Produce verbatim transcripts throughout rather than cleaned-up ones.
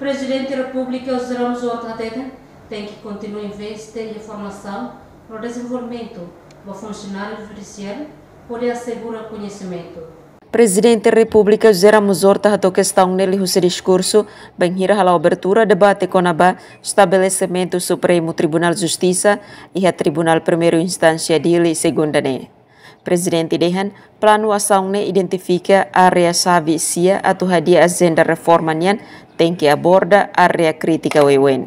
Prezidente Repúblika José Ramos Horta hateten, tenke kontinua investe iha formasaun no dezenvolvimentu ba funsionáriu judisiál hodi asegura koñesimentu. Prezidente Repúblika José Ramos Horta hato'o kestaun ne'e liuhusi diskursu bainhira hala'o abertura debate kona-ba estabelesimentu Supremu Tribunál Justisa iha Tribunál Primeira Instánsia Dili, segunda ne'e. Prezidente dehan, planu asaun ne'e identifika área xave sia atu hadi'a ajenda reforma nian tenke aborda área krítika oioin.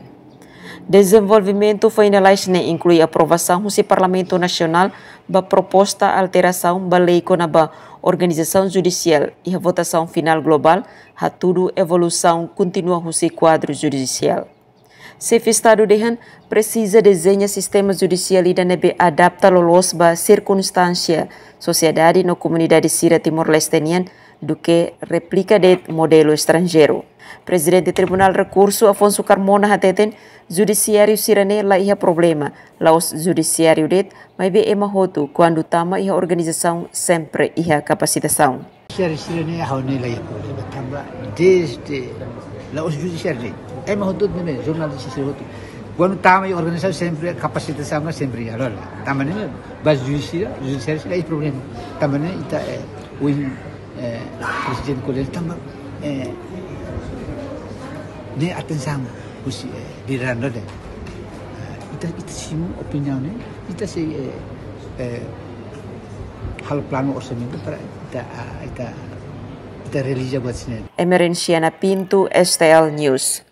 Dezenvolvimentu finalais ne'e inklui aprovasaun husi Parlamentu Nasionál ba proposta alterasaun ba lei kona-ba organizasaun judisiál iha votasaun finál globál, hatudu evolusaun kontínua husi kuadru judisiál. Xefe Estadu dehan, presiza dezeña sistema judisiál ida ne'ebé adapta loloos ba sirkunstánsia, sosiedade no komunidade sira Timor-Leste nian, duké replika de'it modelu estranjeiru. Prezidente Tribunál Rekursu Afonso Carmona hateten, judisiáriu sira-ne'e la iha problema, la'ós judisiáriu de'it, maibé ema hotu, kuandu tama iha organizasaun sempre iha kapasitasaun. Judisiáriu sira-ne'e ha'u hanoin la iha problema, tanba desde la'ós judisiáriu de'it, ema hotu ne'ebé, jornalista sira hotu, kuandu tama iha organizasaun sempre kapasitasaun ne'e sempre iha, lola. Tanba ne'e ba judisiáriu, judisiáriu sira la iha problema. Tanba ne'e ita, eh, ohin, eh, prezidente ko'alia tanba, eh, ne'e atensaun husi, eh, lideransa ne'e. Eh, ita, ita simu opiniaun ne'e, ita sei, eh, eh, halo planu orsamentu para ita, ah, ita, ita realiza buat sira-ne'e. Emerenciana Pinto, S T L News.